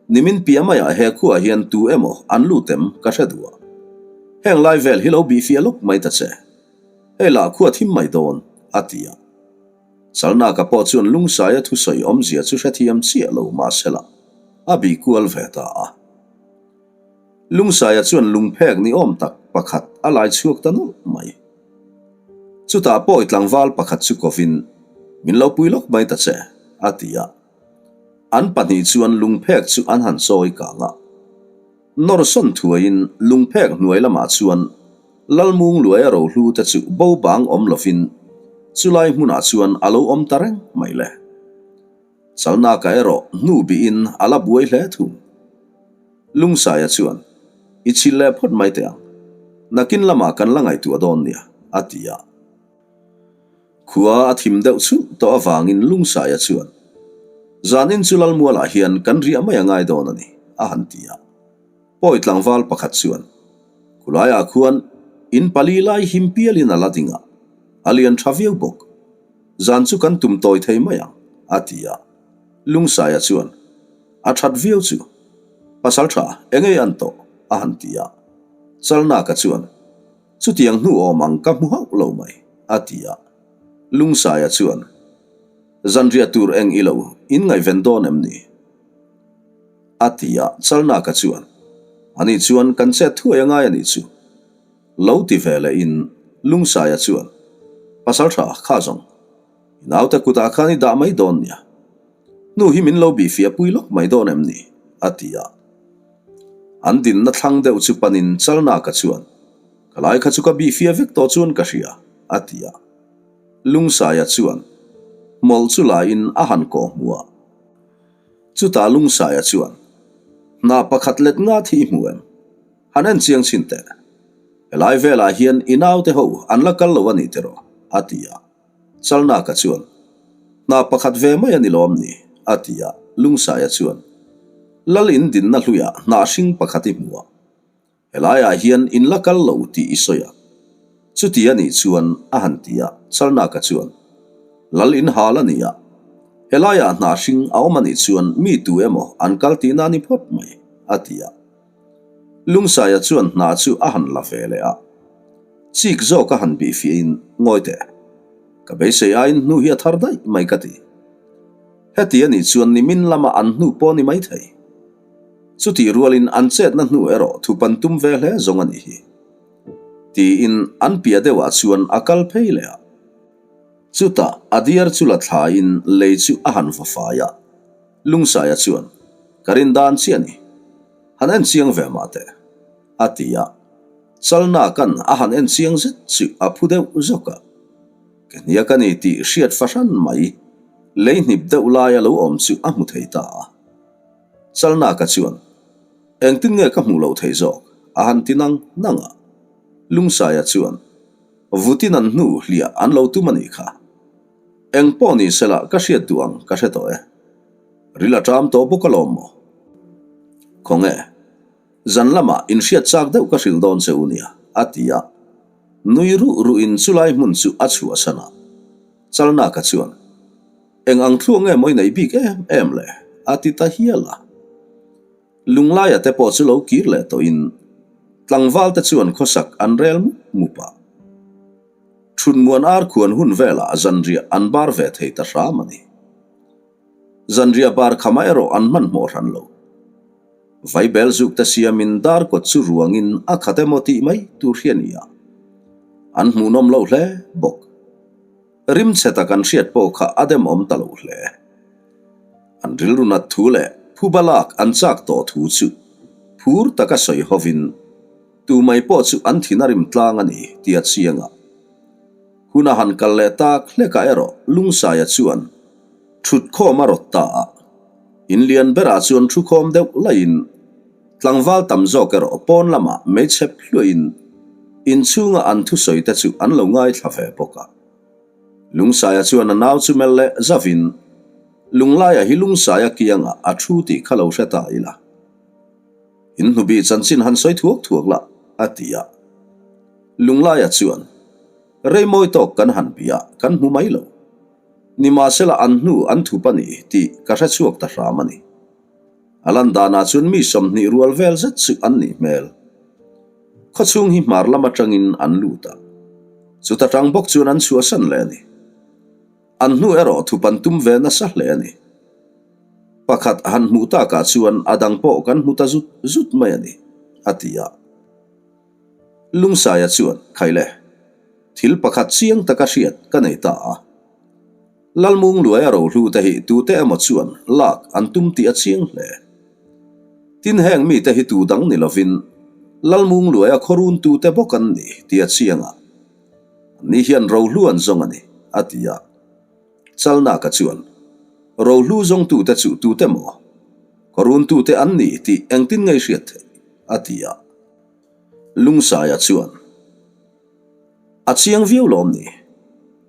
nimin piah maiah he khuaah hian tu emaw an lut em ka hre duh a. Heng lai vel hi lo bih fiah lawk mai ta che. Hei lah khua thim mai dawn, a ti a. Chalnaka pawh chuan Lungsaia thusawi awmzia chu hrethiam chiah lo mahsela a bih kual ve ta a. Lungsaia chuan lungphek ni awm tak pakhat a lai chhuak ta nawlh mai. Chutah pawi tlangval pakhat chu kovin, Min lo pui lawk mai ta che, a ti a. An pahnih chuan lungphek chu an han chawi kang a. Nawrsawn thuaiin lungphek hnuai lamah chuan Lalmung luaia rohlu te chu bo bang awm lovin chulai hmunah chuan a lo awm ta reng mai le. Chalnaka erawh hnu bihin a la buai hle thung. Lungsaia chuan, I chhilh leh phawt mai teh ang. Nakin lamah kan la ngaihtuah dawn nia, a ti a. Khua a thim deuh chhut tawh avangin Lungsaia chuan, Zanin chu Lalmualah hian kan riah mai a ngai dawn a ni, a han ti a. Pawi tlangval pakhat chuan, Khulaiah khuan in pali lai him pialin a la ding a, a lian tha viau bawk. Zan chu kan tum tawi thei mai ang, a ti a. Lungsaia chuan, A that viau chu. Pasal tha, eng ei an tawh? a han ti a. Chalnaka chuan, Chutiang hnu awm ang ka hmu hauh lo mai, a ti a. Lungsaia chuan, Zanriah tur eng i lo in ngaihven dawn em ni? A ti a, Chalnaka chuan, Ani chuan kan chet thuai a ngai a nih chu. Lo ti ve leh in Lungsaia chuan, Pasal tha, kha zawng. I naute kutah khan i dah mai dawn nia. Hnu hi min lo bih fiah pui lawk mai dawn em ni? a ti a. An dinna thlang deuh chu panin Chalnaka chuan, Ka lai kha chu ka bih fiah vek tawh chuan ka hria, a ti a. Lungsaia chuan hmawlh chu la in a han kawh hmu a. Chutah Lungsaia chuan, Hna pakhat let nga thi i hmu em? Han en chiang chhin teh. Helai velah hian i naute ho an la kal lo a ni tiraw? a ti a. Chalnaka chuan, Hna pakhat ve mai a ni lawm ni? a ti a. Lungsaia chuan, Lal in dinna hluiah hna hring pakhat i hmu a. Helaiah hian in la kal lo tih i sawi a. Chuti a nih chuan a han ti a, Chalnaka chuan, Lal in hal a ni a, helaiah hna hring a awm a nih chuan mi tu emaw an kal tihna a ni phawt mai, a ti a. Lungsaia chuan hna chu a han la ve leh a. Chik zawk a han bih fiahin, Ngawi teh, ka beisei aiin hnu hi a thar daih mai ka ti. Heti a nih chuan nimin lama an hnu pawh a ni maithei. Chutih rualin an chetna hnu erawh thup an tum ve hle zawng a nih hi. Tiin an piah deuhah chuan a kal phei leh a. Chutah a diar chu la thlaiin lei chu a han va fai a. Lungsaia chuan, Ka rin dan chiah a ni. Han en chiang ve mah teh. A ti a. Chalnaka'n a han en chiang zet chu a phu deuh zawk a. Ke hniak a ni tih hriat fahran mai, lei hnip deuh laia lo awm chu a hmu thei ta a. Chalnaka chuan, Engtin nge ka hmuh loh theih zawk? a han ti nang nang a. Lungsaia chuan, Vutin an hnu hliah an lo tum a nih kha. Eng pawh ni sela ka hriat duh ang ka hre tawh e. Ril a ṭam tawh bawk alawm maw? Khawnge? Zan lamah inhriat chak deuh ka hrilh dawn che u nia, a ti a. Nui ruh ruhin chulai hmun chu a chhuahsan a. Chalnaka chuan, Eng ang thluak nge maw i neih bik em em le? a ti ta hial a. Lunglaia te pawh chu lo kir leh tawhin tlangval te chuan khawsak an rel mup mup a. Thunmuan ar khuan hun velah zanriah an bar ve thei ta hram a ni. Zanriah bar khamah erawh an hmanhmawh hran lo. Vaibel zuk te siamin dar kawt chu ruangin a khat emaw tih mai tur hi a ni a. An hmuhnawm loh hle bawk. Rimchhe tak an hriat pawh kha a demawm ta lo hle. An rilru nat thu leh phuba lak an chak tawh thu chu phur taka sawi hovin tumai pawh chu an thin a rim tlang a ni tih a chiang a. Hun a han kal leh tak hlekah erawh Lungsaia chuan thutkhawm a rawt ta a. In lian berah chuan thukhawm deuh laiin tlangval tam zawk erawh pawn lamah meichhep hluahin inchhunga an thusawi te chu an lo ngaithla ve bawk a. Lungsaia chuan a nau chu melh leh zavin, Lunglaia hi Lungsaia kiangah a thu tih kha lo hre ta ila. In hnubi chanchin han sawi thuak thuak la, a ti a. Lunglaia chuan, Rei mawi tawk kan han bia, kan hmu mai lo. Nimahsela an hnu an thup a ni tih ka hre chhuak ta hram a ni. A lan danah chuan mi 20 rual vel zet chu an nih hmel. Khawchhung hi hmar lam atangin an lut a, chuta tang bawk chuan an chhuahsan leh a ni. An hnu erawh thup an tum ve nasa hle a ni. Pakhat han hmuh takah chuan a dang pawh kan hmu ta zut zut mai a ni, a ti a. Lungsaia chuan, Khaile, thil pakhat chiang taka hriat ka nei ta a. Lalmung luaia rohlu te hi tute emaw chuan lak an tum tih a chiang hle. Tin heng mite hi tu dang ni lovin Lalmung luaia khawrun tute bawk an ni tih a chiang a. Anni hian rohlu an zawng a ni, a ti a. Chalnaka chuan, Rohlu zawngtute chu tute maw? Khawrun tute an ni tih engtin nge i hriat theih? a ti a. Lungsaia chuan, A chiang viau lawm ni?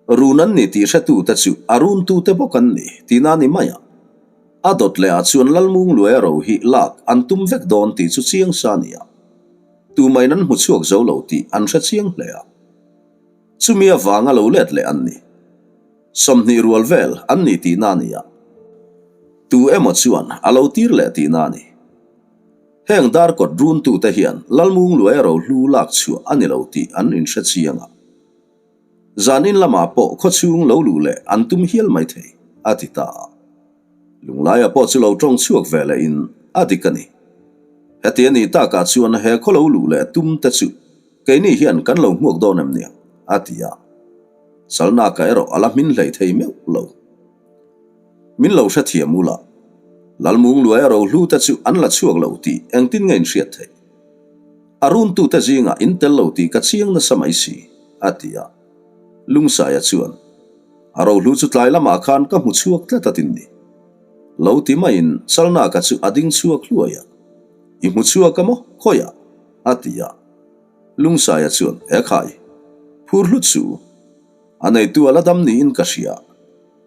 Run an ni tih hretute chu a runtute bawk an ni tihna a ni mai a. A dawt leh ah chuan Lalmung Luaia ro hi lak an tum vek dawn tih chu chiang sa a ni a. Tumain an hmu chhuak zo lo tih an hre chiang hle a. Chumi avanga lo let leh an ni. 20 rual vel an ni tihna a ni a. Tu emaw chuan a lo tir leh tihna a ni. Heng darkawt runtute hian Lalmung Luaia rohlu lak chhuah a ni lo tih an inhre chiang a. Zanin lamah pawh khawchhung lo luh leh an tum hial mai thei, a ti ta a. Lunglaia pawh chu lo tawng chhuak ve lehin a dik a ni. Heti a nih takah chuan he khaw lo luh leh tum te chu keini hian kan lo hmuak dawn em niang, a ti a. Chalnaka erawh a la hmin hlei thei meuh lo. Min lo hrethiam ula, Lalmung Luaia rohlu te chu an la chhuak lo tih engtin nge in hriat theih? A runtute zingah in tel lo tih ka chiang nasa mai si, a ti a. Lungsaia chuan, A rohlu chu tlai lamah khan ka hmu chhuak tlat a tin ni. Lo ti maiin Chalnaka chu a ding chhuak hluai a. I hmu chhuak a maw? Khawiah? a ti a. Lungsaia chuan, E khai, phur hlut suh u. A neitu a la dam niin ka hria.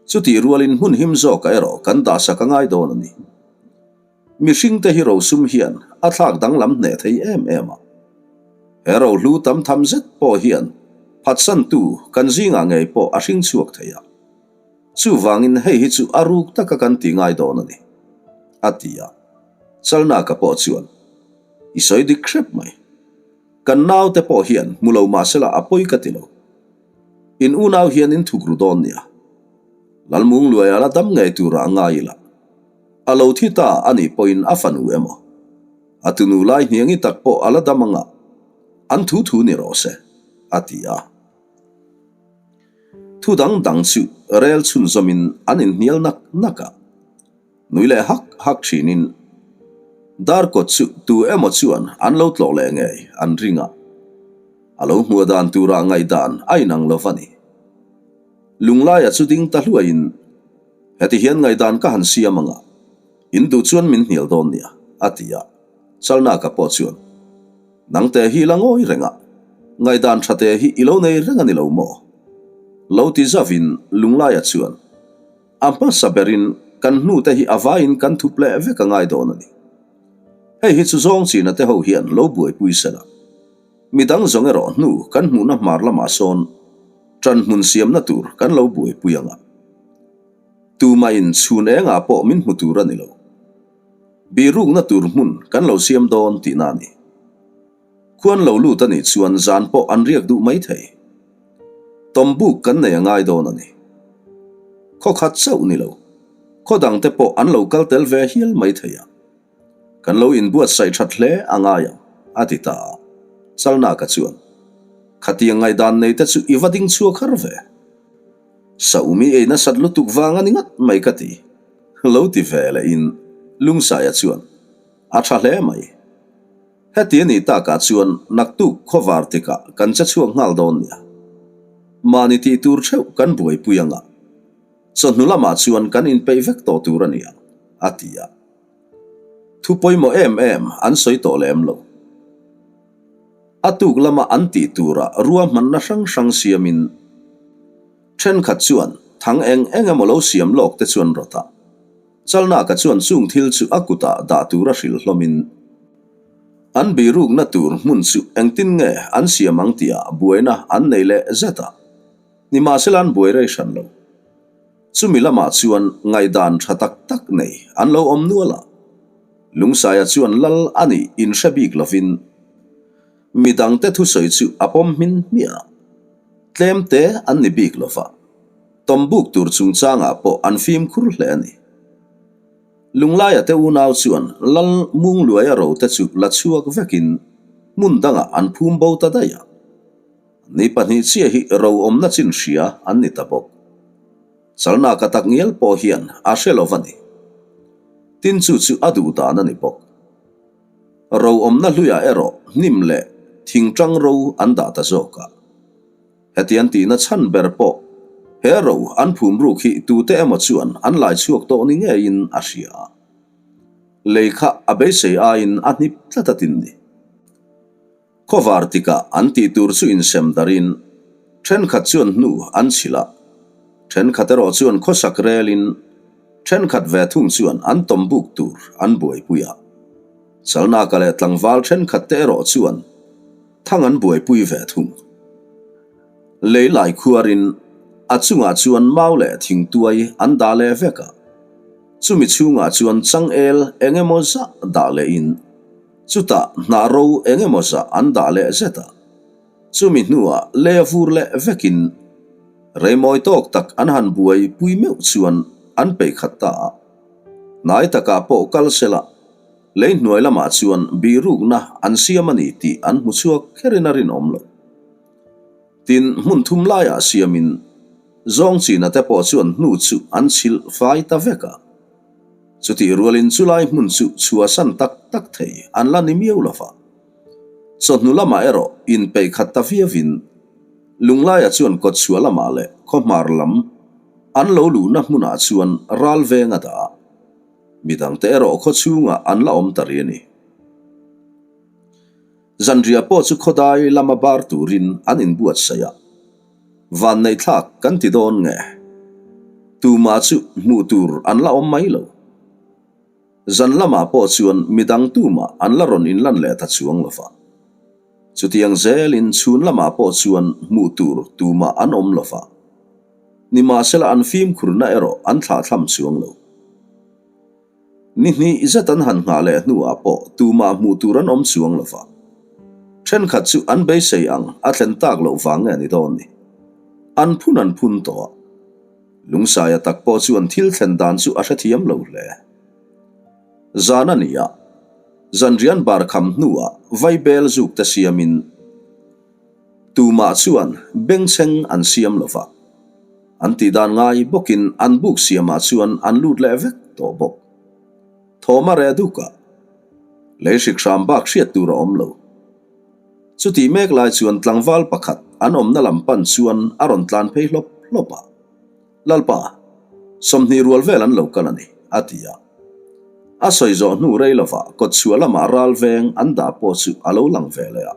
Chutih rualin hmun him zawkah erawh kan dahsak a ngai dawn a ni. Mihringte hi rosum hian a thlak danglam hneh thei em em a. He rohlu tam tham zet pawh hian phatsantu kan zingah ngei pawh a hring chhuak thei a. Chuvangin hei hi chu a ruk taka kan ti ngai dawn a ni, a ti a. Chalnaka pawh chuan, I sawi dik hrep mai. Kan naute pawh hian hmu lo mahsela a pawi ka ti lo. In unau hian in thuk ru dawn nia. Lalmung Luaia la dam ngei tura a ngai ila. A lo thi ta a nih pawhin a fanu emaw? A tunu lai hniangi tak pawh a la dam anga an thu thu ni rawh se, a ti a. Thu dang dang chu rel chhunzawmin an inhnial nak nak a. Nui leh hak hak thinin. Darkawt chu tu emaw chuan an lo tlawh leh ngei an ring a. A lo hmuh dan turah ngaihdan a inang lo va ni. Lunglaia chu ding ta hluaiin, Heti hian ngaihdan ka han siam ang a, in duh chuan min hnial dawn nia, a ti a. Chalnaka pawh chuan, Nangte hi i la ngawi reng a, ngaihdan thate hi i lo nei reng a ni lo maw? Lo ti zavin Lunglaia chuan, A hmasa berin kan hnute hi a vaiin kan thup leh vek a ngai dawn a ni. Hei hi chu zawng china te ho hian lo buaipui se la. Midang zawng erawh hnu kan hmuhna hmar lamah sawn ṭan hmun siamna tur kan lo buaipui ang a. Tumahin chhun engah pawh min hmu tur a ni lo. Bihrukna tur hmun kan lo siam dawn tihna a ni. Khuan lo lut a nih chuan zan pawh an riak duh mai thei. Tawmbuk kan nei a ngai dawn a ni. Khaw khat chauh ni lo, khaw dangte pawh an lo kal tel ve hial mai thei a. Kan lo inbuatsaih that hle a ngai ang, a ti ta a. Chalnaka chuan, Khatiang ngaihdan nei te chu i va ding chhuak har ve. Saumi ei nasat lutuk vang a ni ngat mai ka ti. Lo ti ve lehin Lungsaia chuan, A tha hle mai. Heti a nih takah chuan naktuk khawvar tikah kan che chhuak nghal dawn nia. Mahni tih tur theuh kan buaipui anga chawhnu lamah chuan kan inpeih vek tawh tur a ni ang, a ti a. Thu pawimawh em em an sawi tawh lem lo. A tuk lama an tih turah ruahmanna hrang hrang siamin thenkhat chuan thang eng eng emaw lo siam lawk te chuan rawt a. Chalnaka chuan chung thil chu a kutah dah tura hrilh hlawmin, an birukna tur hmun chu engtin nge an siam ang tihah buaina an nei leh zet a, nimahsela an buai rei hran lo. Chumi lamah chuan ngaihdan tha tak tak nei an lo awm nual a, Lungsaia chuan lal a nih inhre bik lovin midangte thusawi chu a pawm hmin hmiah a, tlemte an ni bik lova. Tawmbuk tur chungchangah pawh an fimkhur hle a ni. Lunglaia te unau chuan Lal Mungluaia ro te chu la chhuak vekin hmun dangah an phum bo ta daih a. Ni pahnih chiah hi ro awmna chin hria an ni ta bawk. Chalnaka tak ngial pawh hian a hre lo va ni. Tin chu chu a duh dan a ni bawk. Ro awmna hluiah erawh hnim leh thingtang ro an dah ta zawk a. Hetiang tihna chhan ber pawh he ro an phum ruk hi tute emaw chuan an lai chhuak tawh ni ngeiin a hria a. Lei kha a beisei aiin a hnip tlat a tin ni. Khawvar tikah an tih tur chu insem darin thenkhat chuan hnu an chhilh a, thenkhat erawh chuan khawsak relin thenkhat ve thung chuan an tawm buk tur an buaipui a. Chalnaka leh tlangval thenkhat te erawh chuan Thang an buaipui ve thung. Lei lai khuarin a chungah chuan mau leh thingtuai an dah leh vek a, chumi chhungah chuan changel eng emaw zah dah lehin chutah hnah ro eng emaw zah an dah leh zet a, chumi hnuah lei a vur leh vekin reimawi tawk tak an han buaipui meuh chuan an peih khat ta a, hnai takah pawh kal sela. Lei hnuai lamah chuan bihrukna an siam a ni tih an hmu chhuak kherin a rinawm lo. Tin, hmun thum laiah siamin zawng china te pawh chuan hnu chu an chhilh fai ta vek a. Chutih rualin chulai hmun chu chhuahsan tak tak thei an la ni miau lo va. Chawhnu lamah erawh inpeih khat ta viauin Lunglaia chuan kawtchhuah lamah leh khawhmar lam an lo luhna hmunah chuan ral veng a dah a. Midangte erawh khaw chhungah an la awm ta rih a ni. Zanriah pawh chu khawdai lama bar turin an inbuatsaih a, Vanneihthlak kan ti dawn nge? Tumah chu hmuh tur an la awm mai lo. Zan lamah pawh chuan midang tumah an la rawn inlan leh ta chuang lo va. Chutiang zelin chhun lamah pawh chuan hmuh tur tumah an awm lo va. Nimahsela an fimkhurna erawh an thlahthlam chuang lo. Ni hnih zet an han nghah leh hnuah pawh tumah hmuh tur an awm chuang lo va. Thenkhat chu an beisei ang a thlen tak loh vang nge ni dawn ni. An phun an phun tawh a. Lungsaia tak pawh chuan thil thlen dan chu a hrethiam lo hle. Zan a ni a, zanrian bar kham hnuah vaibel zuk te siamin, Tumah chuan bengchheng an siam lo va, an tih dan ngai bawkin an buk siamah chuan an lut leh vek tawh bawk. Thawm a reh duk a. Lei hrik hram bak hriat tur a awm lo. Chutih mek lai chuan tlangval pakhat an awmna lam pan chuan a rawn tlan phei hlawp hlawp a. Lalpa, 20 rual vel an lo kal a ni, a ti a. A sawi zawh hnu rei lovah kawtchhuah lamah ral veng an dah pawh chu a lo lang ve leh a.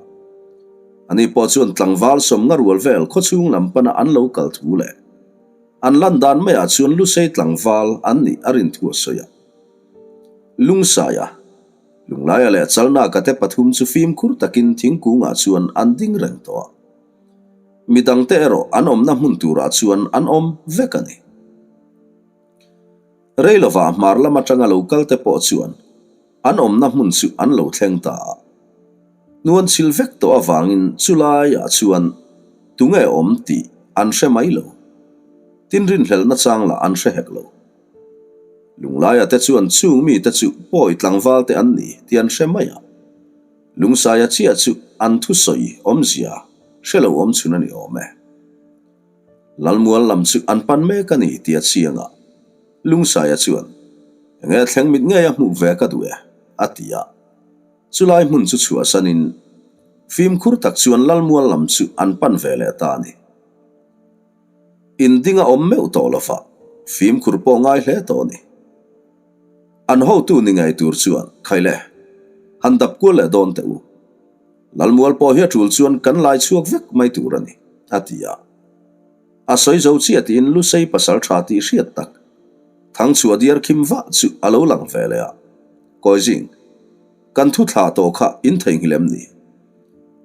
Ani pawh chuan tlangval 50 rual vel khawchhung lam pana an lo kal thu leh an lan dan maiah chuan Lusei tlangval an nih a rin thu a sawi a. Lungsaia, Lunglaia leh Chalnaka te pathum chu fimkhur takin thingkungah chuan an ding reng tawh a. Midangte erawh an awmna hmun turah chuan an awm vek a ni. Rei lovah hmar lam atanga lo kal te pawh chuan an awmna hmun chu an lo thleng ta a. Nuan chil vek tawh avangin chulaiah chuan tunge awm tih an hre mai lo. Tin rinhlelhna chang lah an hre hek lo. Lunglaia te chuan chung mite chu pawi tlangval te an ni tih an hre mai a. Lungsaia chiah chu an thusawi awmzia hre lo awm chhun a ni awm e. Lalmual lam chu an pan mek a ni tih a chiang a, Lungsaia chuan, Enge thleng mit ngei a hmuh ve ka duh e, a ti a. Chulai hmun chu chhuahsanin fimkhur tak chuan Lalmual lam chu an pan ve leh ta a ni. Inding a awm meuh tawh lova, fimkhur pawh ngai hle tawh a ni. An hotu ni ngei tur chuan, Khaile, han dap kual leh dawn teh u. Lalmual pawh hi a tul chuan kan lai chhuak vek mai tur a ni, a ti a. A sawi zo chiah tiin Lusei pasal tha tih hriat tak, Thangchhuah diar khim vah chu a lo lang ve leh a. Kawizing, kan thu thla tawh kha in theihnghilh em ni?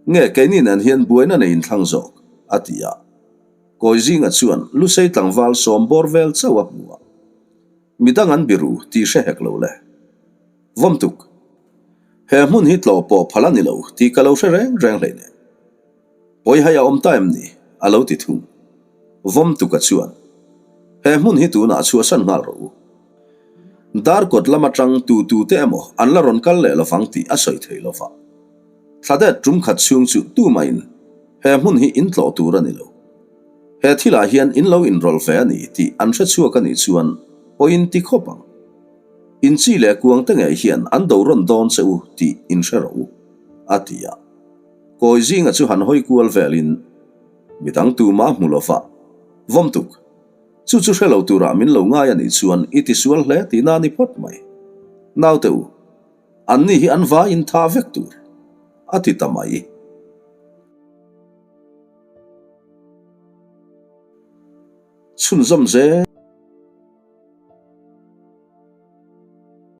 Nge keini nen hian buaina nei in thlang zawk? a ti a. Kawizinga chuan Lusei tlangval sawm bawr vel chauh a hmu a. Midang an biru tih hre hek lo le. Vawmtuk. He hmun hi tlawh pawh phal a ni lo tih ka lo hre reng reng hleinem. Pawihai a awm ta em ni? a lo ti thung. Vawmtuka chuan, He hmun hi tunah chhuahsan nghal rawh u. Darkawt lam atang tu tu te emaw an la rawn kal leh lovang tih a sawi thei lova. Thladet tum khat chhung chu tumahin he hmun hi in tlawh tur a ni lo. He thilah hian in lo inrawlh ve a ni tih an hre chhuak a nih chuan pawhin ti khawp ang. In chi leh kuang te ngei hian an do rawn dawn che u tih in hre rawh u, a ti a. Kawi zinga chu han hawi kual velin midang tumah hmu lova, Vawmtuk, chu chu hre lo turah min lo ngai a nih chuan i tisual hle tihna a ni phawt mai. Naute u, anni hi an vaiin tha vek tur, a ti ta mai. Chhunzawm zel.